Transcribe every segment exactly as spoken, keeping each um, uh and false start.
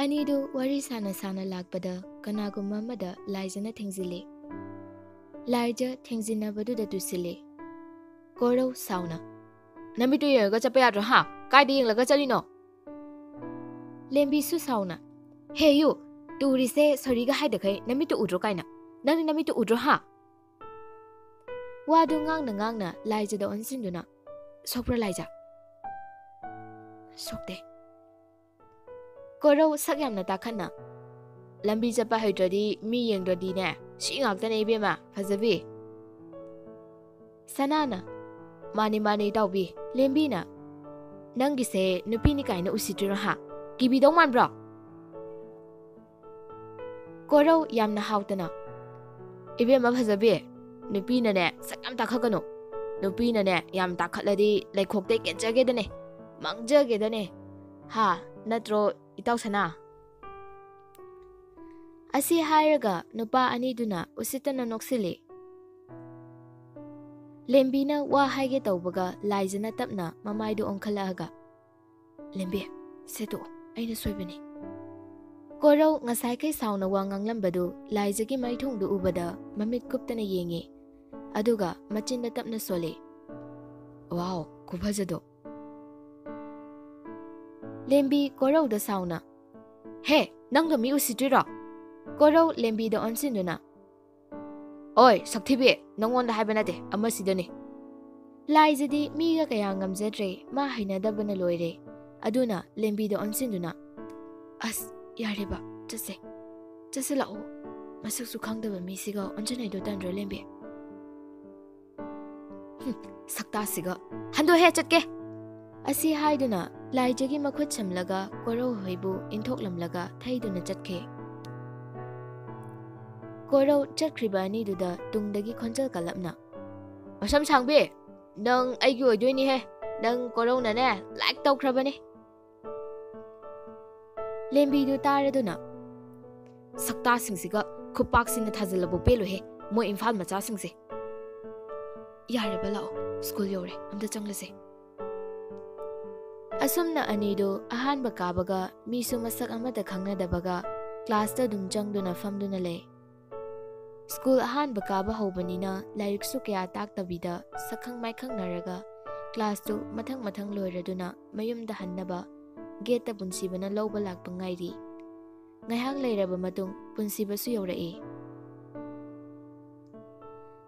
ꯑꯅꯤꯗꯨ ꯋꯥꯔꯤ ꯁꯥꯅ ꯁꯥꯅ ꯂꯥꯛꯄꯗ ꯀꯅꯥꯒꯨꯝꯕ ꯑꯃꯗ ꯂꯥꯏꯖꯅ ꯊꯦꯡꯖꯤꯜꯂꯤ꯫ ꯂꯥꯏꯖ ꯊꯦꯡꯖꯤꯟꯅꯕꯗꯨꯗ ꯇꯨꯁꯤꯜꯂꯤ꯫ ꯀꯣꯔꯧ ꯁꯥꯎꯅ, "ꯅꯃꯤꯠꯇꯨ ꯌꯦꯡꯉꯒ ꯆꯠꯄ ꯌꯥꯗ꯭ꯔꯣ, ꯍꯥ? ꯀꯥꯏꯗ ꯌꯦꯡꯂꯒ ꯆꯠꯂꯤꯅꯣ?" ꯂꯦꯝꯕꯤꯁꯨ ꯁꯥꯎꯅ, "ꯍꯦ ꯌꯨ, ꯇꯨꯔꯤꯁꯦ ꯁꯣꯔꯤꯒ ꯍꯥꯏꯗꯈꯩ ꯅꯃꯤꯠꯇꯨ ꯎꯗ꯭ꯔꯣ ꯀꯥꯏꯅ? ꯅꯪꯗꯤ ꯅꯃꯤꯠꯇꯨ ꯎꯗ꯭ꯔꯣ, ꯍꯥ?" ꯋꯥꯗꯨ ꯉꯥꯡꯅ ꯉꯥꯡꯅ ꯂꯥꯏꯖꯗ ꯑꯣꯟꯁꯤꯟꯗꯨꯅ, "ꯁꯣꯛꯄ꯭ꯔꯥ ꯂꯥꯏꯖ?" "ꯁꯣꯛꯇꯦ꯫" ꯀꯣꯔꯧ ꯁꯛ ꯌꯥꯝꯅ ꯇꯥꯈꯠꯅ, "ꯂꯝꯕꯤ ꯆꯠꯄ ꯍꯩꯇ꯭ꯔꯗꯤ ꯃꯤ ꯌꯦꯡꯗ꯭ꯔꯗꯤꯅꯦ, ꯁꯤ ꯉꯥꯛꯇꯅꯦ ꯏꯕꯦꯝꯃ, ꯐꯖꯕꯤ꯫" ꯁꯅꯥꯅ, "ꯃꯥꯅꯤ ꯃꯥꯅꯤ ꯏꯇꯥꯎꯕꯤ꯫" ꯂꯦꯝꯕꯤꯅ, "ꯅꯪꯒꯤꯁꯦ ꯅꯨꯄꯤꯅꯤ ꯀꯥꯏꯅ ꯎꯁꯤꯠꯇ꯭ꯔꯤꯔꯣ ꯍꯥ? ꯀꯤꯕꯤꯗꯧ ꯃꯥꯟꯕ꯭ꯔꯣ?" ꯀꯣꯔꯧ ꯌꯥꯝꯅ ꯍꯥꯎꯇꯅ, "ꯏꯕꯦꯝꯃ ꯐꯖꯕꯤ, ꯅꯨꯄꯤꯅꯅꯦ ꯁꯛ ꯌꯥꯝ ꯇꯥꯈꯠꯀꯅꯨ꯫ ꯅꯨꯄꯤꯅꯅꯦ ꯌꯥꯝ ꯇꯥꯈꯠꯂꯗꯤ ꯂꯩꯈꯣꯛꯇꯩ ꯀꯦꯟꯖꯒꯦꯗꯅꯦ, ꯃꯥꯡꯖꯒꯦꯗꯅꯦ꯫ ꯍꯥ, ꯅꯠꯇ꯭ꯔꯣ ꯏꯇꯥꯎ ꯁꯅꯥ?" ꯑꯁꯤ ꯍꯥꯏꯔꯒ ꯅꯨꯄꯥ ꯑꯅꯤꯗꯨꯅ ꯎꯁꯤꯠꯇꯅ ꯅꯣꯛꯁꯤꯜꯂꯤ꯫ ꯂꯦꯝꯕꯤꯅ ꯋꯥ ꯍꯥꯏꯒꯦ ꯇꯧꯕꯒ ꯂꯥꯏꯖꯅ ꯇꯞꯅ ꯃꯃꯥꯏꯗꯨ ꯑꯣꯟꯈꯠꯂꯛꯑꯒ, "ꯂꯦꯝꯕꯤ, ꯁꯦ ꯇꯣꯛꯑꯣ, ꯑꯩꯅ ꯁꯣꯏꯕꯅꯤ꯫" ꯀꯣꯔꯧ ꯉꯁꯥꯏꯈꯩ ꯁꯥꯎꯅ ꯋꯥ ꯉꯥꯡꯂꯝꯕꯗꯨ ꯂꯥꯏꯖꯒꯤ ꯃꯥꯏꯊꯣꯡꯗꯨ ꯎꯕꯗ ꯃꯃꯤꯠ ꯀꯨꯞꯇꯅ ꯌꯦꯡꯉꯤ꯫ ꯑꯗꯨꯒ ꯃꯆꯤꯟꯗ ꯇꯞꯅ ꯁꯣꯜꯂꯤ, "ꯋꯥꯎ, ꯈꯨꯐꯖꯗꯣ!" ꯂꯦꯝꯕꯤ ꯀꯣꯔꯧꯗ ꯁꯥꯎꯅ, "ꯍꯦ, ꯅꯪꯅ ꯃꯤ ꯎꯁꯤꯠꯇ꯭ꯔꯤꯔꯣ?" ꯀꯣꯔꯧ ꯂꯦꯝꯕꯤꯗ ꯑꯣꯟꯁꯤꯟꯗꯨꯅ, "ꯑꯣꯏ, ꯁꯛꯊꯤꯕꯤ, ꯅꯪꯉꯣꯟꯗ ꯍꯥꯏꯕ ꯅꯠꯇꯦ, ꯑꯃꯁꯤꯗꯅꯤ꯫" ꯂꯥꯏꯖꯗꯤ ꯃꯤꯒ ꯀꯌꯥ ꯉꯝꯖꯗ꯭ꯔꯦ, ꯃꯥ ꯍꯩꯅꯗꯕꯅ ꯂꯣꯏꯔꯦ꯫ ꯑꯗꯨꯅ ꯂꯦꯝꯕꯤꯗ ꯑꯣꯟꯁꯤꯟꯗꯨꯅ, "ꯑꯁ, ꯌꯥꯔꯦꯕ, ꯆꯠꯁꯦ꯫ ꯆꯠꯁꯤꯜꯂꯛꯑꯣ꯫ ꯃꯁꯛꯁꯨ ꯈꯪꯗꯕ ꯃꯤꯁꯤꯒ ꯑꯣꯟꯁꯤꯟꯅꯩꯗꯣ ꯇꯟꯗ꯭ꯔꯣ, ꯂꯦꯝꯕꯤ?" "ꯍꯨꯝ, ꯁꯛꯇꯥꯁꯤꯒ꯫ ꯍꯟꯗꯣꯛꯍꯦ, ꯆꯠꯀꯦ!" ꯑꯁꯤ ꯍꯥꯏꯗꯨꯅ ꯂꯥꯏꯖꯒꯤ ꯃꯈꯨꯠ ꯁꯝꯂꯒ ꯀꯣꯔꯧ ꯍꯣꯏꯕꯨ ꯏꯟꯊꯣꯛꯂꯝꯂꯒ ꯊꯩꯗꯨꯅ ꯆꯠꯈꯤ꯫ ꯀꯣꯔꯧ ꯆꯠꯈ꯭ꯔꯤꯕ ꯑꯅꯤꯗꯨꯗ ꯇꯨꯡꯗꯒꯤ ꯈꯣꯟꯖꯦꯜ ꯀꯜꯂꯞꯅ, "ꯃꯁꯝ ꯁꯥꯡꯕꯤ, ꯅꯪ ꯑꯩꯒꯤ ꯑꯣꯏꯗꯣꯏꯅꯤꯍꯦ꯫ ꯅꯪ ꯀꯣꯔꯧꯅꯅꯦ like ꯇꯧꯈ꯭ꯔꯕꯅꯦ꯫" ꯂꯦꯝꯕꯤꯗꯨ ꯇꯥꯔꯗꯨꯅ, "ꯁꯛꯇꯥꯁꯤꯡꯁꯤꯒ ꯈꯨꯄꯥꯛꯁꯤꯅ ꯊꯥꯖꯤꯜꯂꯕꯨ ꯄꯦꯜꯂꯣꯏꯍꯦ, ꯃꯣꯏ ꯏꯝꯐꯥꯜ ꯃꯆꯥꯁꯤꯡꯁꯦ꯫ ꯌꯥꯔꯦꯕ, ꯂꯥꯛꯑꯣ, ꯁ꯭ꯀꯨꯜ ꯌꯧꯔꯦ, ꯑꯝꯇ ꯆꯪꯂꯁꯦ꯫" ꯑꯁꯨꯝꯅ ꯑꯅꯤꯗꯨ ꯑꯍꯥꯟꯕ ꯀꯥꯕꯒ ꯃꯤꯁꯨ ꯃꯁꯛ ꯑꯃꯠꯇ ꯈꯪꯅꯗꯕꯒ ꯀ꯭ꯂꯥꯁꯇ ꯑꯗꯨꯝ ꯆꯪꯗꯨꯅ ꯐꯝꯗꯨꯅ ꯂꯩ꯫ ꯁ꯭ꯀꯨꯜ ꯑꯍꯥꯟꯕ ꯀꯥꯕ ꯍꯧꯕꯅꯤꯅ ꯂꯥꯏꯔꯤꯛꯁꯨ ꯀꯌꯥ ꯇꯥꯛꯇꯕꯤꯗ ꯁꯛꯈꯪ ꯃꯥꯏꯈꯪꯅꯔꯒ ꯀ꯭ꯂꯥꯁꯇꯨ ꯃꯊꯪ ꯃꯊꯪ ꯂꯣꯏꯔꯗꯨꯅ ꯃꯌꯨꯝꯗ ꯍꯟꯅꯕ ꯒꯦꯠꯇ ꯄꯨꯟꯁꯤꯕꯅ ꯂꯧꯕ ꯂꯥꯛꯄ ꯉꯥꯏꯔꯤ꯫ ꯉꯥꯏꯍꯥꯛ ꯂꯩꯔꯕ ꯃꯇꯨꯡ ꯄꯨꯟꯁꯤꯕꯁꯨ ꯌꯧꯔꯛꯏ꯫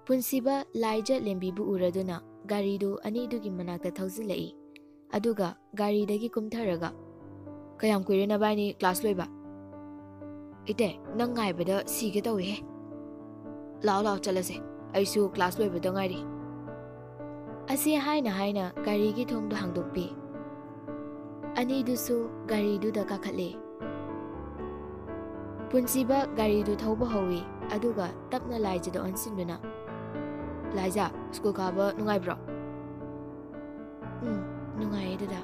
ꯄꯨꯟꯁꯤꯕ ꯂꯥꯏꯖ ꯂꯦꯝꯕꯤꯕꯨ ꯎꯔꯗꯨꯅ ꯒꯥꯔꯤꯗꯨ ꯑꯅꯤꯗꯨꯒꯤ ꯃꯅꯥꯛꯇ ꯊꯧꯖꯤꯜꯂꯛꯏ꯫ ꯑꯗꯨꯒ ꯒꯥꯔꯤꯗꯒꯤ ꯀꯨꯝꯊꯔꯒ, "ꯀꯌꯥꯝ ꯀꯨꯏꯔꯦ ꯅꯕꯥꯏꯅꯤ ꯀ꯭ꯂꯥꯁ ꯂꯣꯏꯕ?" "ꯏꯇꯩ, ꯅꯪ ꯉꯥꯏꯕꯗ ꯁꯤꯒꯦ ꯇꯧꯏꯍꯦ꯫ ꯂꯥꯛꯑꯣ, ꯂꯥꯛꯑꯣ, ꯆꯠꯂꯁꯦ꯫ ꯑꯩꯁꯨ ꯀ꯭ꯂꯥꯁ ꯂꯣꯏꯕꯗ ꯉꯥꯏꯔꯤ꯫" ꯑꯁꯤ ꯍꯥꯏꯅ ꯍꯥꯏꯅ ꯒꯥꯔꯤꯒꯤ ꯊꯣꯡꯗꯣ ꯍꯥꯡꯗꯣꯛꯄꯤ꯫ ꯑꯅꯤꯗꯨꯁꯨ ꯒꯥꯔꯤꯗꯨꯗ ꯀꯥꯈꯠꯂꯦ꯫ ꯄꯨꯟꯁꯤꯕ ꯒꯥꯔꯤꯗꯨ ꯊꯧꯕ ꯍꯧꯏ, ꯑꯗꯨꯒ ꯇꯞꯅ ꯂꯥꯏꯖꯗ ꯑꯣꯟꯁꯤꯟꯗꯨꯅ, "ꯂꯥꯏꯖ, ꯁ꯭ꯀꯨꯜ ꯀꯥꯕ ꯅꯨꯡꯉꯥꯏꯕ꯭ꯔꯣ?" "ꯎꯝ, ꯅꯨꯡꯉꯥꯏꯌꯦ, ꯗꯗꯥ꯫"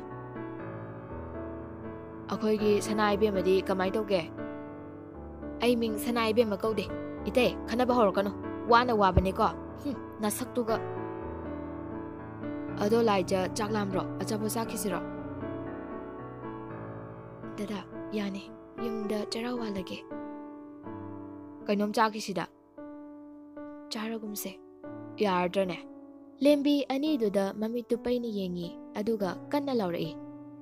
"ꯑꯩꯈꯣꯏꯒꯤ ꯁꯅꯥ ꯏꯕꯦꯝꯃꯗꯤ ꯀꯃꯥꯏ ꯇꯧꯒꯦ?" "ꯑꯩ ꯃꯤꯡ ꯁꯅꯥ ꯏꯕꯦꯝꯃ ꯀꯧꯗꯦ꯫ ꯏꯇꯩ, ꯈꯟꯅꯕ ꯍꯧꯔꯛꯀꯅꯨ꯫ ꯋꯥꯅ ꯋꯥꯕꯅꯦꯀꯣ꯫ ꯍꯨꯝ, ꯅꯁꯛꯇꯨꯒ꯫" "ꯑꯗꯣ ꯂꯥꯏꯖ, ꯆꯥꯛ ꯂꯥꯝꯕ꯭ꯔꯣ? ꯑꯆꯥꯄꯣꯠ ꯆꯥꯈꯤꯁꯤꯔꯣ?" "ꯗꯗꯥ, ꯌꯥꯅꯤ꯫ ꯌꯨꯝꯗ ꯆꯔꯥ ꯋꯥꯜꯂꯒꯦ꯫" "ꯀꯩꯅꯣꯝ ꯆꯥꯈꯤꯁꯤꯗ꯫" "ꯆꯥꯔꯒꯨꯝꯁꯦ꯫" "ꯌꯥꯔꯗ꯭ꯔꯅꯦ?" ꯂꯦꯝꯕꯤ ꯑꯅꯤꯗꯨꯗ ꯃꯃꯤꯠꯇꯨ ꯄꯩꯅ ꯌꯦꯡꯉꯤ, ꯑꯗꯨꯒ ꯀꯟꯅ ꯂꯥꯎꯔꯛꯏ,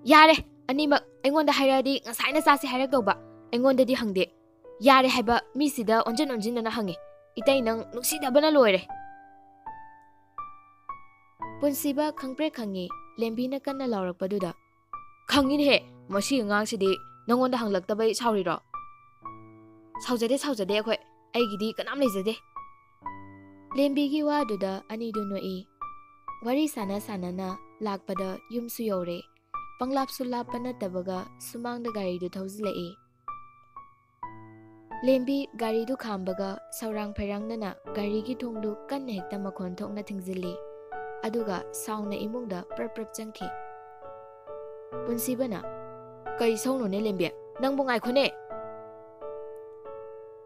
"ꯌꯥꯔꯦ! ꯑꯅꯤꯃꯛ ꯑꯩꯉꯣꯟꯗ ꯍꯥꯏꯔꯛꯑꯗꯤ ꯉꯁꯥꯏꯅ ꯆꯥꯁꯦ ꯍꯥꯏꯔꯛꯇꯧꯕ꯫ ꯑꯩꯉꯣꯟꯗꯗꯤ ꯍꯪꯗꯦ꯫ ꯌꯥꯔꯦ ꯍꯥꯏꯕ ꯃꯤꯁꯤꯗ ꯑꯣꯟꯖꯟ ꯑꯣꯟꯖꯤꯟꯗꯅ ꯍꯪꯉꯤ꯫ ꯏꯇꯩ, ꯅꯪ ꯅꯨꯡꯁꯤꯗꯕꯅ ꯂꯣꯏꯔꯦ꯫" ꯄꯨꯟꯁꯤꯕ ꯈꯪꯄ꯭ꯔꯦꯛ ꯈꯪꯉꯤ꯫ ꯂꯦꯝꯕꯤꯅ ꯀꯟꯅ ꯂꯥꯎꯔꯛꯄꯗꯨꯗ, "ꯈꯪꯉꯤꯅꯦꯍꯦ, ꯃꯁꯤ ꯑꯉꯥꯡꯁꯤꯗꯤ ꯅꯪꯉꯣꯟꯗ ꯍꯪꯂꯛꯇꯕꯩ ꯁꯥꯎꯔꯤꯔꯣ?" "ꯁꯥꯎꯖꯗꯦ, ꯁꯥꯎꯖꯗꯦ ꯑꯩꯈꯣꯏ꯫ ꯑꯩꯒꯤꯗꯤ ꯀꯅꯥꯝ ꯂꯩꯖꯗꯦ꯫" ꯂꯦꯝꯕꯤꯒꯤ ꯋꯥꯗꯨꯗ ꯑꯅꯤꯗꯨ ꯅꯣꯛꯏ꯫ ꯋꯥꯔꯤ ꯁꯥꯟꯅ ꯁꯥꯟꯅꯅ ꯂꯥꯛꯄꯗ ꯌꯨꯝꯁꯨ ꯌꯧꯔꯦ꯫ ꯄꯪꯂꯥꯞꯁꯨ ꯂꯥꯞꯄ ꯅꯠꯇꯕꯒ ꯁꯨꯃꯥꯡꯗ ꯒꯥꯔꯤꯗꯨ ꯊꯧꯖꯤꯜꯂꯛꯏ꯫ ꯂꯦꯝꯕꯤ ꯒꯥꯔꯤꯗꯨ ꯈꯥꯝꯕꯒ ꯁꯧꯔꯥꯡ ꯐꯩꯔꯥꯡꯅꯅ ꯒꯥꯔꯤꯒꯤ ꯊꯣꯡꯗꯨ ꯀꯟꯅ ꯍꯦꯛꯇ ꯃꯈꯣꯟ ꯊꯣꯛꯅ ꯊꯤꯡꯖꯤꯜꯂꯤ꯫ ꯑꯗꯨꯒ ꯁꯥꯎꯅ ꯏꯃꯨꯡꯗ ꯄ꯭ꯔꯞ ꯄ꯭ꯔꯞ ꯆꯪꯈꯤ꯫ ꯄꯨꯟꯁꯤꯕꯅ, "ꯀꯩ ꯁꯧꯅꯣꯅꯦ ꯂꯦꯝꯕꯤ? ꯅꯪꯕꯨ ꯉꯥꯏꯈꯣꯅꯦ!"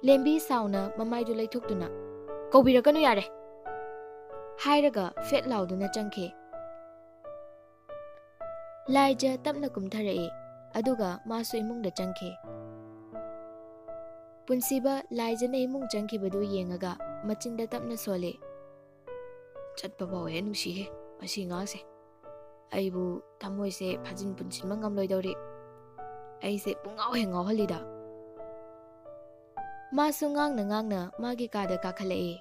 ꯂꯦꯝꯕꯤ ꯁꯥꯎꯅ ꯃꯃꯥꯏꯗꯨ ꯂꯩꯊꯣꯛꯇꯨꯅ, "ꯀꯧꯕꯤꯔꯛꯀꯅꯨ ꯌꯥꯔꯦ!" ꯍꯥꯏꯔꯒ ꯐꯦꯠ ꯂꯥꯎꯗꯨꯅ ꯆꯪꯈꯤ꯫ ꯂꯥꯏꯖ ꯇꯞꯅ ꯀꯨꯝꯊꯔꯛꯏ, ꯑꯗꯨꯒ ꯃꯥꯁꯨ ꯏꯃꯨꯡꯗ ꯆꯪꯈꯤ꯫ ꯄꯨꯟꯁꯤꯕ ꯂꯥꯏꯖꯅ ꯏꯃꯨꯡ ꯆꯪꯈꯤꯕꯗꯨ ꯌꯦꯡꯉꯒ ꯃꯆꯤꯟꯗ ꯇꯞꯅ ꯁꯣꯜꯂꯤ꯫ "ꯆꯠꯄ ꯐꯥꯎ ꯍꯦꯛ ꯅꯨꯡꯁꯤꯍꯦ ꯃꯁꯤ ꯑꯉꯥꯡꯁꯦ꯫ ꯑꯩꯕꯨ ꯊꯃꯣꯏꯁꯦ ꯐꯥꯖꯤꯟ ꯄꯨꯟꯁꯤꯟꯕ ꯉꯝꯂꯣꯏꯗꯧꯔꯤ꯫ ꯑꯩꯁꯦ ꯄꯨꯡꯉꯥꯎ ꯍꯦꯛ ꯉꯥꯎꯍꯜꯂꯤꯗ"꯫ ꯃꯥꯁꯨ ꯉꯥꯡꯅ ꯉꯥꯡꯅ ꯃꯥꯒꯤ ꯀꯥꯗ ꯀꯥꯈꯠꯂꯛꯏ꯫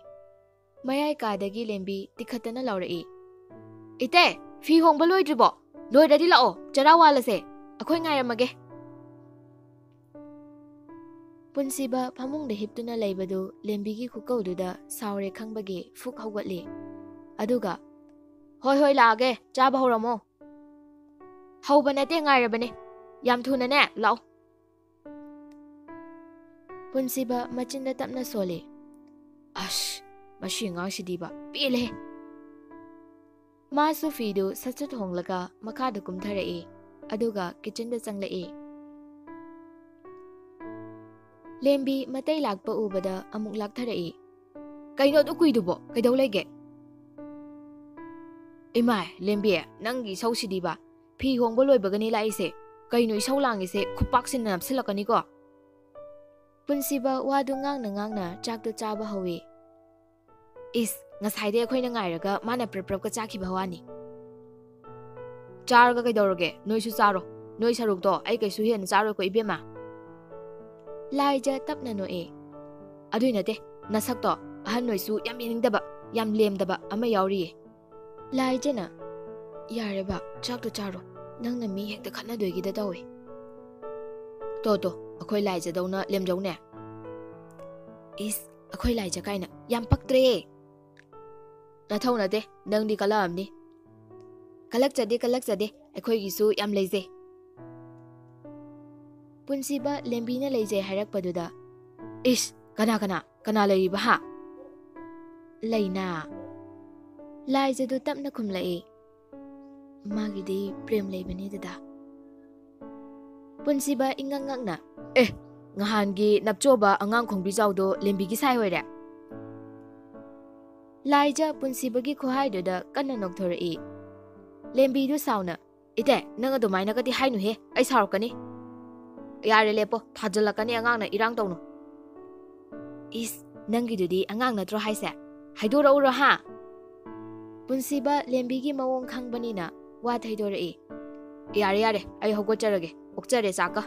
ꯃꯌꯥꯏ ꯀꯥꯗꯒꯤ ꯂꯦꯝꯕꯤ ꯇꯤꯈꯠꯇꯅ ꯂꯥꯎꯔꯛꯏ, "ꯏꯇꯩ, ꯐꯤ ꯍꯣꯡꯕ ꯂꯣꯏꯗ꯭ꯔꯤꯕꯣ? ꯂꯣꯏꯔꯗꯤ ꯂꯥꯛꯑꯣ, ꯆꯔꯥ ꯋꯥꯜꯂꯁꯦ꯫ ꯑꯩꯈꯣꯏ ꯉꯥꯏꯔꯝꯃꯒꯦ"꯫ ꯄꯨꯟꯁꯤꯕ ꯐꯃꯨꯡꯗ ꯍꯤꯞꯇꯨꯅ ꯂꯩꯕꯗꯨ ꯂꯦꯝꯕꯤꯒꯤ ꯈꯨꯀꯧꯗꯨꯗ ꯁꯥꯎꯔꯦ ꯈꯪꯕꯒꯤ ꯐꯨꯛ ꯍꯧꯒꯠꯂꯤ꯫ ꯑꯗꯨꯒ, "ꯍꯣꯏ, ꯍꯣꯏ, ꯂꯥꯛꯑꯒꯦ, ꯆꯥꯕ ꯍꯧꯔꯝꯃꯣ"꯫ "ꯍꯧꯕ ꯅꯠꯇꯦ, ꯉꯥꯏꯔꯕꯅꯦ꯫ ꯌꯥꯝ ꯊꯨꯅꯅꯦ, ꯂꯥꯛꯑꯣ"꯫ ꯄꯨꯟꯁꯤꯕ ꯃꯆꯤꯟꯗ ꯇꯞꯅ ꯁꯣꯜꯂꯤ꯫ "ꯑꯁ, ꯃꯁꯤ ꯑꯉꯥꯡꯁꯤꯗꯤꯕ, ꯄꯦꯜꯂꯦꯍꯦ"꯫ ꯃꯥꯁꯨ ꯐꯤꯗꯨ ꯁꯠ ꯁꯠ ꯍꯣꯡꯂꯒ ꯃꯈꯥꯗ ꯀꯨꯝꯊꯔꯛꯏ, ꯑꯗꯨꯒ ꯀꯤꯆꯟꯗ ꯆꯪꯂꯛꯏ꯫ ꯂꯦꯝꯕꯤ ꯃꯇꯩ ꯂꯥꯛꯄ ꯎꯕꯗ ꯑꯃꯨꯛ ꯂꯥꯛꯊꯔꯛꯏ꯫ "ꯀꯩꯅꯣ ꯑꯗꯨ ꯀꯨꯏꯗꯨꯕꯣ? ꯀꯩꯗꯧ ꯂꯩꯒꯦ?" "ꯏꯃꯥꯏ, ꯂꯦꯝꯕꯤ, ꯅꯪꯒꯤ ꯏꯁꯧꯁꯤꯗꯤꯕ꯫ ꯐꯤ ꯍꯣꯡꯕ ꯂꯣꯏꯕꯒꯅꯤ ꯂꯥꯛꯏꯁꯦ꯫ ꯀꯩꯅꯣ ꯏꯁꯧ ꯂꯥꯡꯉꯤꯁꯦ? ꯈꯨꯄꯥꯛꯁꯤꯅ ꯅꯞꯁꯤꯜꯂꯛꯀꯅꯤꯀꯣ"꯫ ꯄꯨꯟꯁꯤꯕ ꯋꯥꯗꯨ ꯉꯥꯡꯅ ꯉꯥꯡꯅ ꯆꯥꯛꯇꯨ ꯆꯥꯕ ꯍꯧꯏ꯫ "ꯏꯁ, ꯉꯁꯥꯏꯗꯩ ꯑꯩꯈꯣꯏꯅ ꯉꯥꯏꯔꯒ ꯃꯥꯅ ꯄ꯭ꯔꯞ ꯄ꯭ꯔꯞꯀ ꯆꯥꯈꯤꯕ ꯋꯥꯅꯤ"꯫ "ꯆꯥꯔꯒ ꯀꯩꯗꯧꯔꯒꯦ? ꯅꯣꯏꯁꯨ ꯆꯥꯔꯣ꯫ ꯅꯣꯏ ꯁꯔꯨꯛꯇꯣ ꯑꯩ ꯀꯩꯁꯨ ꯍꯦꯟꯅ ꯆꯥꯔꯣꯏꯀꯣ, ꯏꯕꯦꯝꯃ"꯫ ꯂꯥꯏꯖ ꯇꯞꯅ ꯅꯣꯛꯑꯦ꯫ "ꯑꯗꯨꯏ ꯅꯠꯇꯦ, ꯅꯁꯛꯇꯣ ꯑꯍꯟ ꯅꯣꯏꯁꯨ ꯌꯥꯝ ꯌꯦꯡꯅꯤꯡꯗꯕ, ꯌꯥꯝ ꯂꯦꯝꯗꯕ ꯑꯃ ꯌꯥꯎꯔꯤꯌꯦ"꯫ ꯂꯥꯏꯖꯅ, "ꯌꯥꯔꯦꯕ, ꯆꯥꯛꯇꯣ ꯆꯥꯔꯣ꯫ ꯅꯪꯅ ꯃꯤ ꯍꯦꯛꯇ ꯈꯠꯅꯗꯣꯏꯒꯤꯗ ꯇꯧꯏ"꯫ "ꯇꯣ, ꯇꯣ, ꯑꯩꯈꯣꯏ ꯂꯥꯏꯖꯗꯧꯅ ꯂꯦꯝꯖꯧꯅꯦ"꯫ "ꯏꯁ, ꯑꯩꯈꯣꯏ ꯂꯥꯏꯖ ꯀꯥꯏꯅ, ꯌꯥꯝ ꯄꯛꯇ꯭ꯔꯦ"꯫ "ꯅꯊꯧ ꯅꯠꯇꯦ, ꯅꯪꯗꯤ ꯀꯜꯂꯛꯑꯝꯅꯤ"꯫ "ꯀꯜꯂꯛꯆꯗꯦ, ꯀꯜꯂꯛꯆꯗꯦ, ꯑꯩꯈꯣꯏꯒꯤꯁꯨ ꯌꯥꯝ ꯂꯩꯖꯩ"꯫ ꯄꯨꯟꯁꯤꯕ ꯂꯦꯝꯕꯤꯅ ꯂꯩꯖꯩ ꯍꯥꯏꯔꯛꯄꯗꯨꯗ, "ꯏꯁ, ꯀꯅꯥ, ꯀꯅꯥ, ꯀꯅꯥ ꯂꯩꯔꯤꯕ, ꯍꯥ?" "ꯂꯩꯅꯥ"꯫ ꯂꯥꯏꯖꯗꯨ ꯇꯞꯅ ꯈꯨꯝꯂꯛꯏ, "ꯃꯥꯒꯤꯗꯤ ꯄ꯭ꯔꯦꯝ ꯂꯩꯕꯅꯤ, ꯗꯗꯥ"꯫ ꯄꯨꯟꯁꯤꯕ ꯏꯉꯛ ꯉꯛꯅ, "ꯑꯦ, ꯅꯍꯥꯟꯒꯤ ꯅꯞꯆꯣꯕ ꯑꯉꯥꯡ ꯈꯣꯡꯕꯤꯖꯥꯎꯗꯣ ꯂꯦꯝꯕꯤꯒꯤ ꯁꯥꯏ ꯑꯣꯏꯔꯦ"꯫ ꯂꯥꯏꯖ ꯄꯨꯟꯁꯤꯕꯒꯤ ꯈꯨꯍꯥꯏꯗꯨꯗ ꯀꯟꯅ ꯅꯣꯛꯊꯣꯔꯛꯏ꯫ ꯂꯦꯝꯕꯤꯗꯨ ꯁꯥꯎꯅ, ꯏꯇꯦ, ꯅꯪ ꯑꯗꯨꯃꯥꯏꯅꯒꯗꯤ ꯍꯥꯏꯅꯨꯍꯦ, ꯑꯩ ꯁꯥꯎꯔꯛꯀꯅꯤ꯫ ꯌꯥꯔꯦ, ꯂꯦꯞꯄꯣ, ꯊꯥꯖꯤꯜꯂꯛꯀꯅꯤ, ꯑꯉꯥꯡꯅ ꯏꯔꯥꯡ ꯇꯧꯅꯨ꯫ ꯏꯁ, ꯅꯪꯒꯤꯗꯨꯗꯤ ꯑꯉꯥꯡ ꯅꯠꯇ꯭ꯔꯣ ꯍꯥꯏꯁꯦ? ꯍꯥꯏꯗꯣꯔꯛꯎꯔꯣ ꯍꯥ? ꯄꯨꯟꯁꯤꯕ ꯂꯦꯝꯕꯤꯒꯤ ꯃꯑꯣꯡ ꯈꯪꯕꯅꯤꯅ ꯋꯥ ꯊꯩꯗꯣꯔꯛꯏ꯫ ꯌꯥꯔꯦ, ꯌꯥꯔꯦ, ꯑꯩ ꯍꯧꯒꯠꯆꯔꯒꯦ, ꯑꯣꯛꯆꯔꯦ ꯆꯥꯛꯀ꯫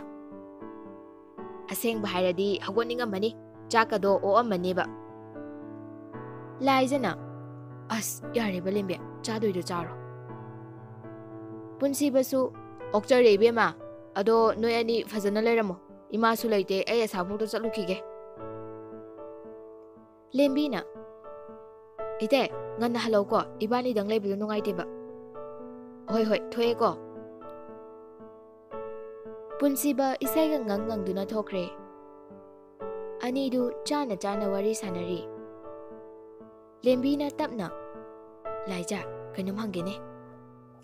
ꯑꯁꯦꯡꯕ ꯍꯥꯏꯔꯗꯤ ꯍꯧꯒꯠꯅꯤꯡꯉꯝꯃꯅꯤ, ꯆꯥꯛꯀꯗꯣ ꯑꯣꯛꯑꯝꯃꯅꯦꯕ꯫ ꯂꯥꯏꯖꯅ, "ꯑꯁ, ꯌꯥꯔꯦꯕ ꯂꯦꯝꯕꯤ, ꯆꯥꯗꯣꯏꯗꯣ ꯆꯥꯔꯣ꯫" ꯄꯨꯟꯁꯤꯕꯁꯨ, "ꯑꯣꯛꯆꯔꯦ ꯏꯕꯦꯝꯃ, ꯑꯗꯣ ꯅꯣꯏ ꯑꯅꯤ ꯐꯖꯅ ꯂꯩꯔꯝꯃꯣ, ꯏꯃꯥꯁꯨ ꯂꯩꯇꯦ, ꯑꯩ ꯑꯁꯥꯐꯥꯎꯗ ꯆꯠꯂꯨꯈꯤꯒꯦ꯫" ꯂꯦꯝꯕꯤꯅ, "ꯏꯇꯦ, ꯉꯟꯅ ꯍꯜꯂꯧꯀꯣ, ꯏꯕꯥꯅꯤꯗꯪ ꯂꯩꯕꯗꯣ ꯅꯨꯡꯉꯥꯏꯇꯦꯕ꯫" "ꯍꯣꯏ, ꯍꯣꯏ, ꯊꯣꯛꯑꯦꯀꯣ꯫" ꯄꯨꯟꯁꯤꯕ ꯏꯁꯩꯒ ꯉꯪ ꯉꯪꯗꯨꯅ ꯊꯣꯛꯈ꯭ꯔꯦ꯫ ꯑꯅꯤꯗꯨ ꯆꯥꯅ ꯆꯥꯅ ꯋꯥꯔꯤ ꯁꯥꯟꯅꯔꯤ꯫ ꯂꯦꯝꯕꯤꯅ ꯇꯞꯅ, "ꯂꯥꯏꯖ, ꯀꯩꯅꯣꯝ ꯍꯪꯒꯦꯅꯦ꯫"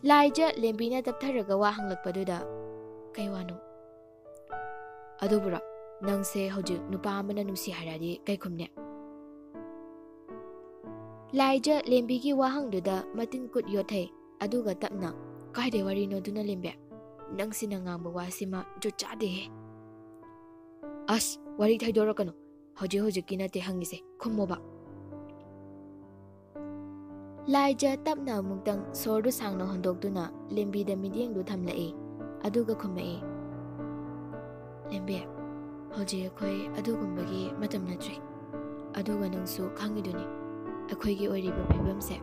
ꯂꯥꯏꯖ ꯂꯦꯝꯕꯤꯅ ꯇꯞꯊꯔꯒ ꯋꯥ ꯍꯪꯂꯛꯄꯗꯨꯗ, "ꯀꯩ ꯋꯥꯅꯣ?" "ꯑꯗꯨꯕꯨꯔꯣ, ꯅꯪꯁꯦ ꯍꯧꯖꯤꯛ ꯅꯨꯄꯥ ꯑꯃꯅ ꯅꯨꯡꯁꯤ ꯍꯥꯏꯔꯗꯤ ꯀꯩ ꯈꯨꯝꯅꯤ?" ꯂꯥꯏꯖ ꯂꯦꯝꯕꯤꯒꯤ ꯋꯥꯍꯪꯗꯨꯗ ꯃꯇꯤꯟ ꯀꯨꯠ ꯌꯣꯠꯊꯩ, ꯑꯗꯨꯒ ꯇꯞꯅ, "ꯀꯥꯏꯗꯩ ꯋꯥꯔꯤꯅꯣ ꯑꯗꯨꯅ, ꯂꯦꯝꯕꯤ? ꯅꯪꯁꯤꯅ ꯉꯥꯡꯕ ꯋꯥꯁꯤꯃ ꯖꯨꯠ ꯆꯥꯗꯦꯍꯦ꯫" "ꯑꯁ, ꯋꯥꯔꯤ ꯊꯩꯗꯣꯔꯛꯀꯅꯨ꯫ ꯍꯧꯖꯤꯛ ꯍꯧꯖꯤꯛꯀꯤ ꯅꯠꯇꯦ ꯍꯪꯉꯤꯁꯦ, ꯈꯨꯝꯃꯣꯕ꯫" ꯂꯥꯏꯖ ꯇꯞꯅ ꯑꯃꯨꯛꯇꯪ ꯁꯣꯔꯗꯨ ꯁꯥꯡꯅ ꯍꯣꯟꯗꯣꯛꯇꯨꯅ ꯂꯦꯝꯕꯤꯗ ꯃꯤꯠꯌꯦꯡꯗꯨ ꯊꯝꯂꯛꯏ, ꯑꯗꯨꯒ ꯈꯨꯝꯃꯛꯏ, "ꯂꯦꯝꯕꯤ, ꯍꯧꯖꯤꯛ ꯑꯩꯈꯣꯏ ꯑꯗꯨꯒꯨꯝꯕꯒꯤ ꯃꯇꯝ ꯅꯠꯇ꯭ꯔꯤ꯫ ꯑꯗꯨꯒ ꯅꯪꯁꯨ ꯈꯪꯉꯤꯗꯨꯅꯤ, ꯑꯩꯈꯣꯏꯒꯤ ꯑꯣꯏꯔꯤꯕ ꯐꯤꯕꯝꯁꯦ꯫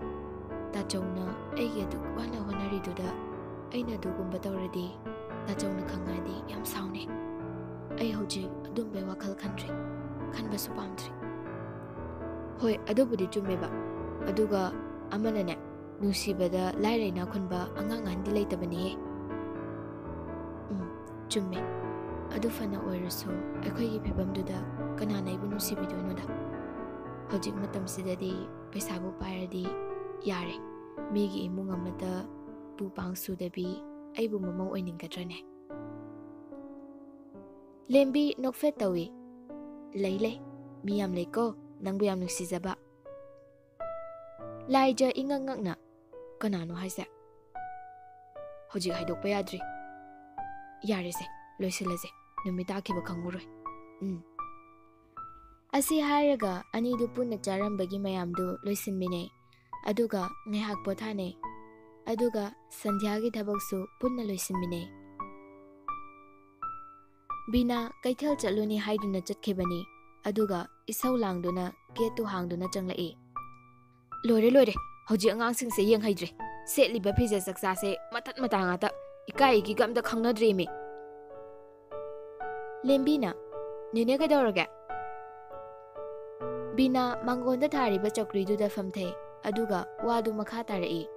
ꯇꯥꯆꯧꯅ ꯑꯩꯒꯤ ꯑꯗꯨꯛ ꯋꯥꯅ ꯍꯣꯠꯅꯔꯤꯗꯨꯗ ꯑꯩꯅ ꯑꯗꯨꯒꯨꯝꯕ ꯇꯧꯔꯗꯤ ꯇꯥꯆꯧꯅ ꯈꯪꯉꯛꯑꯗꯤ ꯌꯥꯝ ꯁꯥꯎꯅꯤ꯫ ꯑꯩ ꯍꯧꯖꯤꯛ ꯑꯗꯨꯝꯕꯩ ꯋꯥꯈꯜ ꯈꯟꯗ꯭ꯔꯤ, ꯈꯟꯕꯁꯨ ꯄꯥꯝꯗ꯭ꯔꯤ꯫" "ꯍꯣꯏ, ꯑꯗꯨꯕꯨꯗꯤ ꯆꯨꯝꯃꯦꯕ꯫ ꯑꯗꯨꯒ ꯑꯃꯅꯅꯦ, ꯅꯨꯡꯁꯤꯕꯗ ꯂꯥꯏꯔ ꯏꯅꯥꯛ ꯈꯨꯟꯕ, ꯑꯉꯥꯡ ꯑꯍꯟꯗꯤ ꯂꯩꯇꯕꯅꯤꯍꯦ꯫" "ꯎꯝ, ꯆꯨꯝꯃꯦ꯫ ꯑꯗꯨ ꯐꯅ ꯑꯣꯏꯔꯁꯨ, ꯑꯩꯈꯣꯏꯒꯤ ꯐꯤꯕꯝꯗꯨꯗ ꯀꯅꯥꯅ ꯑꯩꯕꯨ ꯅꯨꯡꯁꯤꯕꯤꯗꯣꯏꯅꯣꯗ? ꯍꯧꯖꯤꯛ ꯃꯇꯝꯁꯤꯗꯗꯤ ꯄꯩꯁꯥꯕꯨ ꯄꯥꯏꯔꯗꯤ ꯌꯥꯔꯦ꯫ ꯃꯤꯒꯤ ꯏꯃꯨꯡ ꯑꯃꯗ ꯄꯨ ꯄꯥꯡ ꯁꯨꯗꯕꯤ ꯑꯩꯕꯨ ꯃꯃꯧ ꯑꯣꯏꯅꯤꯡꯒꯗ꯭ꯔꯅꯦ?" ꯂꯦꯝꯕꯤ ꯅꯣꯛꯐꯦꯠ ꯇꯧꯏ꯫ "ꯂꯩ, ꯂꯩ꯫ ꯃꯤ ꯌꯥꯝ ꯂꯩꯀꯣ, ꯅꯪꯕꯨ ꯌꯥꯝ ꯅꯨꯡꯁꯤꯖꯕ꯫" ꯂꯥꯏꯖ ꯏꯉꯛ ꯉꯛꯅ, "ꯀꯅꯥꯅꯣ ꯍꯥꯏꯁꯦ?" ꯍꯧꯖꯤꯛ ꯍꯥꯏꯗꯣꯛꯄ ꯌꯥꯗ꯭ꯔꯤ꯫ ꯌꯥꯔꯦꯁꯦ, ꯂꯣꯏꯁꯤꯜꯂꯁꯦ, ꯅꯨꯃꯤꯠ ꯇꯥꯈꯤꯕ ꯈꯪꯉꯔꯣꯏ꯫ ꯎꯝ꯫ ꯑꯁꯤ ꯍꯥꯏꯔꯒ ꯑꯅꯤꯗꯨ ꯄꯨꯟꯅ ꯆꯥꯔꯝꯕꯒꯤ ꯃꯌꯥꯝꯗꯨ ꯂꯣꯏꯁꯤꯟꯃꯤꯟꯅꯩ꯫ ꯑꯗꯨꯒ ꯉꯥꯏꯍꯥꯛ ꯄꯣꯊꯥꯅꯩ꯫ ꯑꯗꯨꯒ ꯁꯟꯙ꯭ꯌꯥꯒꯤ ꯊꯕꯛꯁꯨ ꯄꯨꯟꯅ ꯂꯣꯏꯁꯤꯟꯃꯤꯟꯅꯩ꯫ ꯕꯤꯅꯥ ꯀꯩꯊꯦꯜ ꯆꯠꯂꯨꯅꯤ ꯍꯥꯏꯗꯨꯅ ꯆꯠꯈꯤꯕꯅꯤ꯫ ꯑꯗꯨꯒ ꯏꯁꯧ ꯂꯥꯡꯗꯨꯅ ꯒꯦꯠꯇꯨ ꯍꯥꯡꯗꯨꯅ ꯆꯪꯂꯛꯏ꯫ "ꯂꯣꯏꯔꯦ, ꯂꯣꯏꯔꯦ, ꯍꯧꯖꯤꯛ ꯑꯉꯥꯡꯁꯤꯡꯁꯦ ꯌꯦꯡꯍꯩꯗ꯭ꯔꯦ꯫ ꯁꯦꯠꯂꯤꯕ ꯐꯤꯖꯦꯠ ꯆꯛꯆꯥꯁꯦ ꯃꯇꯠ ꯃꯇꯥ ꯉꯥꯛꯇ꯫ ꯏꯀꯥꯏ ꯏꯒꯤꯒ ꯑꯝꯇ ꯈꯪꯅꯗ꯭ꯔꯦꯃꯤ꯫" ꯂꯦꯝꯕꯤꯅ, "ꯅꯦꯅꯦ, ꯀꯩꯗꯧꯔꯒꯦ?" ꯕꯤꯅꯥ ꯃꯥꯡꯒꯣꯟꯗ ꯊꯥꯔꯤꯕ ꯆꯧꯀ꯭ꯔꯤꯗꯨꯗ ꯐꯝꯊꯩ꯫ ꯑꯗꯨꯒ ꯋꯥꯗꯨ ꯃꯈꯥ ꯇꯥꯔꯛꯏ꯫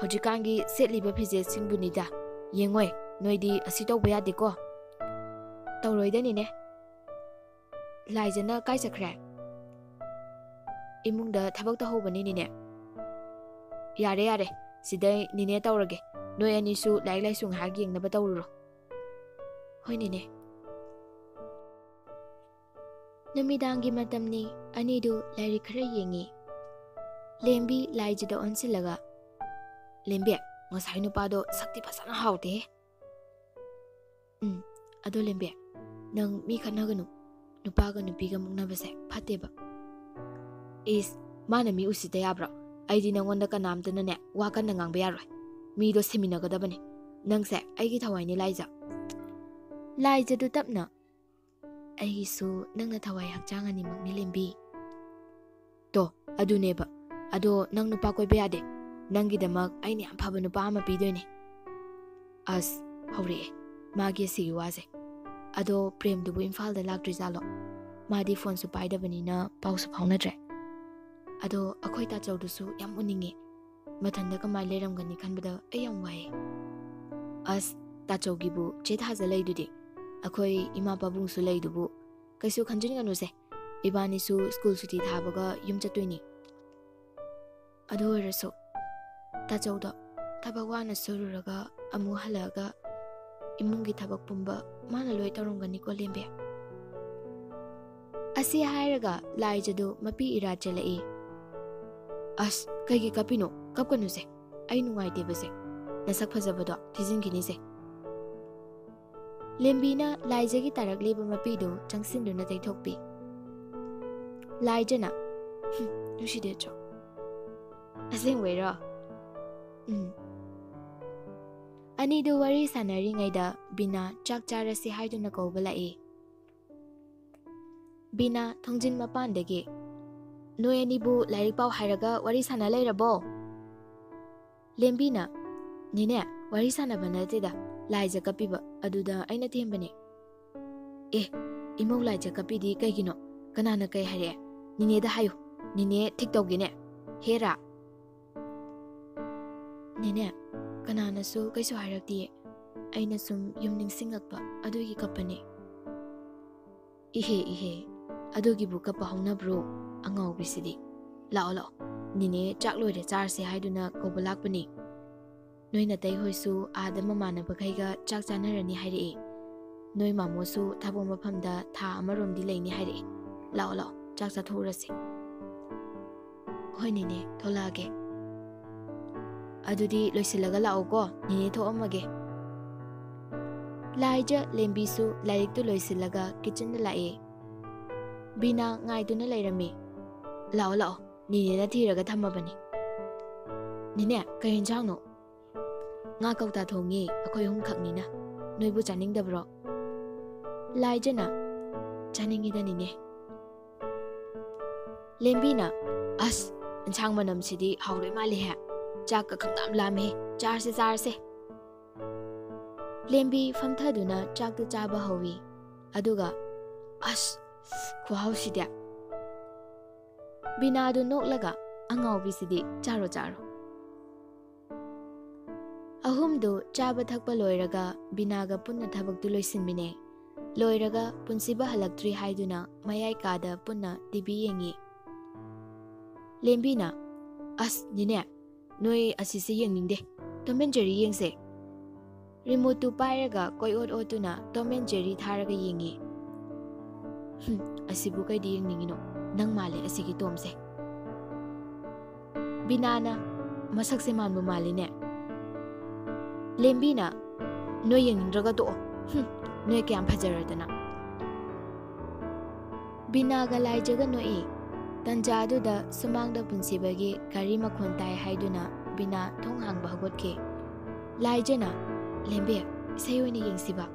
"ꯍꯧꯖꯤꯛꯀꯥꯟꯒꯤ ꯁꯦꯠꯂꯤꯕ ꯐꯤꯖꯦꯠꯁꯤꯡꯕꯨꯅꯤꯗ꯫ ꯌꯦꯡꯉꯣꯏ, ꯅꯣꯏꯗꯤ ꯑꯁꯤ ꯇꯧꯕ ꯌꯥꯗꯦꯀꯣ꯫" "ꯇꯧꯔꯣꯏꯗꯅꯤꯅꯦ꯫" "ꯂꯥꯏꯖꯅ ꯀꯥꯏ ꯆꯠꯈ꯭ꯔꯦ?" "ꯏꯃꯨꯡꯗ ꯊꯕꯛ ꯇꯧꯍꯧꯕꯅꯤ, ꯅꯦꯅꯦ꯫" "ꯌꯥꯔꯦ, ꯌꯥꯔꯦ, ꯁꯤꯗꯩ ꯅꯦꯅꯦ ꯇꯧꯔꯒꯦ꯫ ꯅꯣꯏ ꯑꯅꯤꯁꯨ ꯂꯥꯏꯔꯤꯛ ꯂꯥꯏꯁꯨ ꯉꯥꯏꯍꯥꯛ ꯌꯦꯡꯅꯕ ꯇꯧꯔꯨꯔꯣ꯫" "ꯍꯣꯏ, ꯅꯦꯅꯦ꯫" ꯅꯨꯃꯤꯗꯥꯡꯒꯤ ꯃꯇꯝꯅꯤ꯫ ꯑꯅꯤꯗꯨ ꯂꯥꯏꯔꯤꯛ ꯈꯔ ꯌꯦꯡꯉꯤ꯫ ꯂꯦꯝꯕꯤ ꯂꯥꯏꯖꯗ ꯑꯣꯟꯁꯤꯜꯂꯒ, "ꯂꯦꯝꯕꯤ, ꯉꯁꯥꯏ ꯅꯨꯄꯥꯗꯣ ꯁꯛꯇꯤ ꯐꯖꯅ ꯍꯥꯎꯗꯦꯍꯦ꯫" "ꯎꯝ, ꯑꯗꯣ ꯂꯦꯝꯕꯤ, ꯅꯪ ꯃꯤ ꯈꯠꯅꯒꯅꯨ꯫ ꯅꯨꯄꯥꯒ ꯅꯨꯄꯤꯒ ꯃꯨꯛꯅꯕꯁꯦ ꯐꯠꯇꯦꯕ꯫" "ꯏꯁ, ꯃꯥꯅ ꯃꯤ ꯎꯁꯤꯠꯇ ꯌꯥꯕ꯭ꯔꯣ? ꯑꯩꯗꯤ ꯅꯪꯉꯣꯟꯗ ꯀꯅꯥꯝꯇꯅꯅꯦ ꯋꯥ ꯀꯟꯅ ꯉꯥꯡꯕ ꯌꯥꯔꯣꯏ꯫ ꯃꯤꯗꯣ ꯁꯤꯃꯤꯟꯅꯒꯗꯕꯅꯤ꯫ ꯅꯪꯁꯦ ꯑꯩꯒꯤ ꯊꯋꯥꯏꯅꯤ, ꯂꯥꯏꯖ꯫" ꯂꯥꯏꯖꯗꯨ ꯇꯞꯅ, "ꯑꯩꯒꯤꯁꯨ ꯅꯪꯅ ꯊꯋꯥꯏ ꯍꯛꯆꯥꯡ ꯑꯅꯤꯃꯛꯅꯤ, ꯂꯦꯝꯕꯤ꯫" "ꯇꯣ, ꯑꯗꯨꯅꯦꯕ꯫ ꯑꯗꯣ ꯅꯪ ꯅꯨꯄꯥ ꯀꯣꯏꯕ ꯌꯥꯗꯦ꯫ ꯅꯪꯒꯤꯗꯃꯛ ꯑꯩꯅ ꯌꯥꯝ ꯐꯕ ꯅꯨꯄꯥ ꯑꯃ ꯄꯤꯗꯣꯏꯅꯦ꯫" ꯑꯁ, ꯍꯧꯔꯛꯑꯦ ꯃꯥꯒꯤ ꯑꯁꯤꯒꯤ ꯋꯥꯁꯦ꯫ "ꯑꯗꯣ ꯄ꯭ꯔꯦꯝꯗꯨꯕꯨ ꯏꯝꯐꯥꯜꯗ ꯂꯥꯛꯇ꯭ꯔꯤꯖꯥꯠꯂꯣ? ꯃꯥꯗꯤ ꯐꯣꯟꯁꯨ ꯄꯥꯏꯗꯕꯅꯤꯅ ꯄꯥꯎꯁꯨ ꯐꯥꯎꯅꯗ꯭ꯔꯦ꯫ ꯑꯗꯣ ꯑꯩꯈꯣꯏ ꯇꯥꯆꯧꯗꯨꯁꯨ ꯌꯥꯝ ꯎꯅꯤꯡꯉꯤ꯫ ꯃꯊꯟꯗ ꯀꯃꯥꯏꯅ ꯂꯩꯔꯝꯒꯅꯤ ꯈꯟꯕꯗ ꯑꯩ ꯌꯥꯝ ꯋꯥꯏꯌꯦ꯫" "ꯑꯁ, ꯇꯥꯆꯧꯒꯤꯕꯨ ꯆꯦ ꯊꯥꯖ ꯂꯩꯗꯨꯗꯤ꯫ ꯑꯩꯈꯣꯏ ꯏꯃꯥ ꯄꯥꯕꯨꯡꯁꯨ ꯂꯩꯗꯨꯕꯨ꯫ ꯀꯩꯁꯨ ꯈꯟꯖꯤꯟꯒꯅꯨꯁꯦ꯫ ꯏꯕꯥꯅꯤꯁꯨ ꯁ꯭ꯀꯨꯜ ꯁꯨꯇꯤ ꯊꯥꯕꯒ ꯌꯨꯝ ꯆꯠꯇꯣꯏꯅꯤ꯫ ꯑꯗꯨ ꯑꯣꯏꯔꯁꯨ ꯇꯥꯆꯧꯗꯣ ꯊꯕꯛ ꯋꯥꯅ ꯁꯨꯔꯨꯔꯒ ꯑꯃꯨꯛ ꯍꯜꯂꯛꯑꯒ ꯏꯃꯨꯡꯒꯤ ꯊꯕꯛ ꯄꯨꯝꯕ ꯃꯥꯅ ꯂꯣꯏ ꯇꯧꯔꯝꯒꯅꯤꯀꯣ, ꯂꯦꯝꯕꯤ꯫" ꯑꯁꯤ ꯍꯥꯏꯔꯒ ꯂꯥꯏꯖꯗꯨ ꯃꯄꯤ ꯏꯔꯥ ꯆꯦꯜꯂꯛꯏ꯫ "ꯑꯁ, ꯀꯩꯒꯤ ꯀꯞꯄꯤꯅꯣ? ꯀꯞꯀꯅꯨꯁꯦ꯫ ꯑꯩ ꯅꯨꯡꯉꯥꯏꯇꯦꯕꯁꯦ꯫ ꯅꯁꯛ ꯐꯖꯕꯗꯣ ꯊꯤꯖꯤꯟꯈꯤꯅꯤꯁꯦ꯫ ꯂꯦꯝꯕꯤꯅ ꯂꯥꯏꯖꯒꯤ ꯇꯥꯔꯛꯂꯤꯕ ꯃꯄꯤꯗꯨ ꯆꯪꯁꯤꯟꯗꯨꯅ ꯇꯩꯊꯣꯛꯄꯤ꯫ ꯂꯥꯏꯖꯅ, "ꯍꯨꯝ, ꯅꯨꯡꯁꯤꯗꯦ ꯆꯣ꯫ ꯑꯁꯦꯡꯕꯩꯔꯣ? ꯎꯝ꯫" ꯑꯅꯤꯗꯨ ꯋꯥꯔꯤ ꯁꯥꯟꯅꯔꯤꯉꯩꯗ ꯕꯤꯅꯥ ꯆꯥꯛ ꯆꯥꯔꯁꯤ ꯍꯥꯏꯗꯨꯅ ꯀꯧꯕ ꯂꯥꯛꯏ꯫ ꯕꯤꯅꯥ ꯊꯣꯡꯖꯤꯟ ꯃꯄꯥꯟꯗꯒꯤ, "ꯅꯣꯏ ꯑꯅꯤꯕꯨ ꯂꯥꯏꯔꯤꯛ ꯄꯥꯎ ꯍꯥꯏꯔꯒ ꯋꯥꯔꯤ ꯁꯥꯟꯅ ꯂꯩꯔꯕꯣ?" ꯂꯦꯝꯕꯤꯅ, "ꯅꯦꯅꯦ, ꯋꯥꯔꯤ ꯁꯥꯟꯅꯕ ꯅꯠꯇꯦꯗ, ꯂꯥꯏꯖ ꯀꯞꯄꯤꯕ, ꯑꯗꯨꯗ ꯑꯩꯅ ꯊꯦꯝꯕꯅꯦ꯫" "ꯑꯦ, ꯏꯃꯧ ꯂꯥꯏꯖ ꯀꯞꯄꯤꯗꯤ ꯀꯩꯒꯤꯅꯣ? ꯀꯅꯥꯅ ꯀꯩ ꯍꯥꯏꯔꯛꯑꯦ? ꯅꯦꯅꯦꯗ ꯍꯥꯏꯌꯨ, ꯅꯦꯅꯦ ꯊꯤꯛ ꯇꯧꯒꯦꯅꯦ꯫ ꯍꯦꯔꯥ!" "ꯅꯦꯅꯦ, ꯀꯅꯥꯅꯁꯨ ꯀꯩꯁꯨ ꯍꯥꯏꯔꯛꯇꯤꯌꯦ꯫ ꯑꯩꯅ ꯁꯨꯝ ꯌꯨꯝ ꯅꯤꯡꯁꯤꯡꯉꯛꯄ ꯑꯗꯨꯒꯤ ꯀꯞꯄꯅꯦ꯫" "ꯏꯍꯦ, ꯏꯍꯦ, ꯑꯗꯨꯒꯤꯕꯨ ꯀꯞꯄ ꯍꯧꯅꯕ꯭ꯔꯣ? ꯑꯉꯥꯎꯕꯤꯁꯤꯗꯤ꯫ ꯂꯥꯛꯑꯣ, ꯂꯥꯛꯑꯣ, ꯅꯦꯅꯦ ꯆꯥꯛ ꯂꯣꯏꯔꯦ ꯆꯥꯔꯁꯦ ꯍꯥꯏꯗꯨꯅ ꯀꯧꯕ ꯂꯥꯛꯄꯅꯤ꯫ ꯅꯣꯏ ꯅꯇꯩ ꯍꯣꯏꯁꯨ ꯑꯥꯗ ꯃꯃꯥꯟꯅꯕꯈꯩꯒ ꯆꯥꯛ ꯆꯥꯅꯔꯅꯤ ꯍꯥꯏꯔꯛꯑꯦ꯫ ꯅꯣꯏ ꯃꯥꯃꯣꯁꯨ ꯊꯕꯛ ꯃꯐꯝꯗ ꯊꯥ ꯑꯃꯔꯣꯝꯗꯤ ꯂꯩꯅꯤ ꯍꯥꯏꯔꯛꯑꯦ꯫ ꯂꯥꯛꯑꯣ, ꯂꯥꯛꯑꯣ, ꯆꯥꯛ ꯆꯥꯊꯣꯛꯎꯔꯁꯦ꯫" "ꯍꯣꯏ ꯅꯦꯅꯦ, ꯊꯣꯛꯂꯛꯑꯒꯦ꯫" "ꯑꯗꯨꯗꯤ ꯂꯣꯏꯁꯤꯜꯂꯒ ꯂꯥꯛꯑꯣꯀꯣ, ꯅꯦꯅꯦ ꯊꯣꯛꯑꯝꯃꯒꯦ꯫" ꯂꯥꯏꯖ ꯂꯦꯝꯕꯤꯁꯨ ꯂꯥꯏꯔꯤꯛꯇꯨ ꯂꯣꯏꯁꯤꯜꯂꯒ ꯀꯤꯠꯆꯟꯗ ꯂꯥꯛꯑꯦ꯫ ꯕꯤꯅꯥ ꯉꯥꯏꯗꯨꯅ ꯂꯩꯔꯝꯃꯤ꯫ "ꯂꯥꯛꯑꯣ, ꯂꯥꯛꯑꯣ, ꯅꯦꯅꯦꯅ ꯊꯤꯔꯒ ꯊꯝꯃꯕꯅꯤ꯫" "ꯅꯦꯅꯦ, ꯀꯩ ꯌꯦꯟꯁꯥꯡꯅꯣ?" "ꯉꯥ ꯀꯧꯇꯥ ꯊꯣꯡꯉꯤ, ꯑꯩꯈꯣꯏ ꯑꯍꯨꯝꯈꯛꯅꯤꯅ꯫ ꯅꯣꯏꯕꯨ ꯆꯥꯅꯤꯡꯗꯕ꯭ꯔꯣ?" ꯂꯥꯏꯖꯅ, "ꯆꯥꯅꯤꯡꯉꯤꯗ ꯅꯦꯅꯦ꯫" ꯂꯦꯝꯕꯤꯅ, "ꯑꯁ, ꯏꯟꯁꯥꯡ ꯃꯅꯝꯁꯤꯗꯤ ꯍꯥꯎꯗꯣꯏ ꯃꯥꯜꯂꯤꯍꯦ꯫ ꯆꯥꯛꯀ ꯈꯪꯂꯥꯝ ꯂꯥꯝꯃꯦꯍꯦ꯫ ꯆꯥꯔꯁꯦ, ꯆꯥꯔꯁꯦ꯫" ꯂꯦꯝꯕꯤ ꯐꯝꯊꯗꯨꯅ ꯆꯥꯛꯇꯨ ꯆꯥꯕ ꯍꯧꯏ꯫ ꯑꯗꯨꯒ, "ꯑꯁ, ꯈꯨꯍꯥꯎꯁꯤꯗꯤ!" ꯕꯤꯅꯥꯗꯨ ꯅꯣꯛꯂꯒ, "ꯑꯉꯥꯎꯕꯤꯁꯤꯗꯤ, ꯆꯥꯔꯣ, ꯆꯥꯔꯣ꯫" ꯑꯍꯨꯝꯗꯨ ꯆꯥꯕ ꯊꯛꯄ ꯂꯣꯏꯔꯒ ꯕꯤꯅꯥꯒ ꯄꯨꯟꯅ ꯊꯕꯛꯇꯨ ꯂꯣꯏꯁꯤꯟꯃꯤꯟꯅꯩ꯫ ꯂꯣꯏꯔꯒ ꯄꯨꯟꯁꯤꯕ ꯍꯜꯂꯛꯇ꯭ꯔꯤ ꯍꯥꯏꯗꯨꯅ ꯃꯌꯥꯏ ꯀꯥꯗ ꯄꯨꯟꯅ ꯇꯤ ꯚꯤ ꯌꯦꯡꯉꯤ꯫ ꯂꯦꯝꯕꯤꯅ, "ꯑꯁ, ꯅꯦꯅꯦ, ꯅꯣꯏ ꯑꯁꯤꯁꯦ ꯌꯦꯡꯅꯤꯡꯗꯦ꯫ ꯇꯣꯝ ꯑꯦꯟ ꯖꯦꯔꯤ ꯌꯦꯡꯁꯦ꯫" ꯔꯤꯃꯣꯠꯇꯨ ꯄꯥꯏꯔꯒ ꯀꯣꯏꯑꯣꯠ ꯑꯣꯠꯇꯨꯅ ꯇꯣꯝ ꯑꯦꯟ ꯖꯦꯔꯤ ꯊꯥꯔꯒ ꯌꯦꯡꯉꯤ꯫ "ꯍꯨꯝ, ꯑꯁꯤꯕꯨ ꯀꯩꯗ ꯌꯦꯡꯅꯤꯡꯉꯤꯅꯣ? ꯅꯪ ꯃꯥꯜꯂꯦ ꯑꯁꯤꯒꯤ ꯇꯣꯝꯁꯦ꯫" ꯕꯤꯅꯥꯅ, "ꯃꯁꯛꯁꯦ ꯃꯥꯟꯕꯨ ꯃꯥꯜꯂꯤꯅꯦ꯫" ꯂꯦꯝꯕꯤꯅ, "ꯅꯣꯏ ꯌꯦꯡꯅꯤꯡꯗ꯭ꯔꯒ ꯇꯣꯛꯑꯣ꯫ ꯍꯨꯝ, ꯅꯣꯏ ꯀꯌꯥꯝ ꯐꯖꯔꯗꯅ꯫" ꯕꯤꯅꯥꯒ ꯂꯥꯏꯖꯒ ꯅꯣꯛꯏ꯫ ꯇꯟꯖꯥꯗꯨꯗ ꯁꯨꯃꯥꯡꯗ ꯄꯨꯟꯁꯤꯕꯒꯤ ꯒꯥꯔꯤ ꯃꯈꯣꯟ ꯇꯥꯏ ꯍꯥꯏꯗꯨꯅ ꯕꯤꯅꯥ ꯊꯣꯡ ꯍꯥꯡꯕ ꯍꯧꯒꯠꯈꯤ꯫ ꯂꯥꯏꯖꯅ, "ꯂꯦꯝꯕꯤ, ꯏꯁꯩ ꯑꯣꯏꯅ ꯌꯦꯡꯁꯤꯕ?"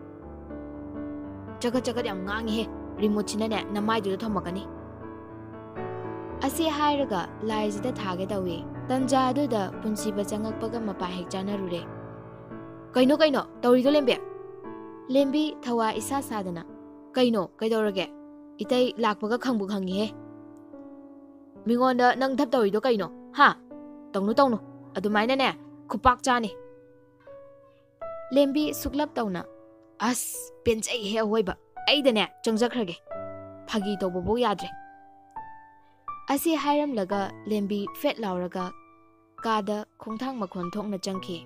"ꯆꯒꯠ ꯆꯒꯠ ꯌꯥꯝ ꯉꯥꯡꯉꯤꯍꯦ, ꯔꯤꯃꯣꯠꯁꯤꯅꯅꯦ ꯅꯃꯥꯏꯗꯨꯗ ꯊꯣꯝꯃꯛꯀꯅꯤ꯫" ꯑꯁꯤ ꯍꯥꯏꯔꯒ ꯂꯥꯏꯖꯗ ꯊꯥꯒꯦ ꯇꯧꯏ꯫ ꯇꯟꯖꯥꯗꯨꯗ ꯄꯨꯟꯁꯤꯕ ꯆꯪꯉꯛꯄꯒ ꯃꯄꯥ ꯍꯦꯛ ꯆꯥꯅꯔꯨꯔꯦ꯫ "ꯀꯩꯅꯣ, ꯀꯩꯅꯣ ꯇꯧꯔꯤꯗꯣ, ꯂꯦꯝꯕꯤ?" ꯂꯦꯝꯕꯤ ꯊꯋꯥ ꯏꯁꯥ ꯁꯥꯗꯅ, "ꯀꯩꯅꯣ, ꯀꯩꯗꯧꯔꯒꯦ? ꯏꯇꯩ ꯂꯥꯛꯄꯒ ꯈꯪꯕꯨ ꯈꯪꯉꯤꯍꯦ꯫ ꯃꯤꯉꯣꯟꯗ ꯅꯪ ꯙꯞ ꯇꯧꯔꯤꯗꯣ ꯀꯩꯅꯣ? ꯍꯥ? ꯇꯧꯅꯨ, ꯇꯧꯅꯨ꯫ ꯑꯗꯨꯃꯥꯏꯅꯅꯦ ꯈꯨꯄꯥꯛ ꯆꯥꯅꯤ꯫" ꯂꯦꯝꯕꯤ ꯁꯨꯛꯂꯞ ꯇꯧꯅ, "ꯑꯁ, ꯄꯦꯟꯖꯩꯍꯦ ꯑꯋꯣꯏꯕ꯫ ꯑꯩꯗꯅꯦ ꯆꯪꯖꯈ꯭ꯔꯒꯦ꯫ ꯐꯥꯒꯤ ꯇꯧꯕꯕꯨ ꯌꯥꯗ꯭ꯔꯦ꯫" ꯑꯁꯤ ꯍꯥꯏꯔꯝꯂꯒ ꯂꯦꯝꯕꯤ ꯐꯦꯠ ꯂꯥꯎꯔꯒ ꯀꯥꯗ ꯈꯣꯡꯊꯥꯡ ꯃꯈꯣꯟ ꯊꯣꯛꯅ ꯆꯪꯈꯤ꯫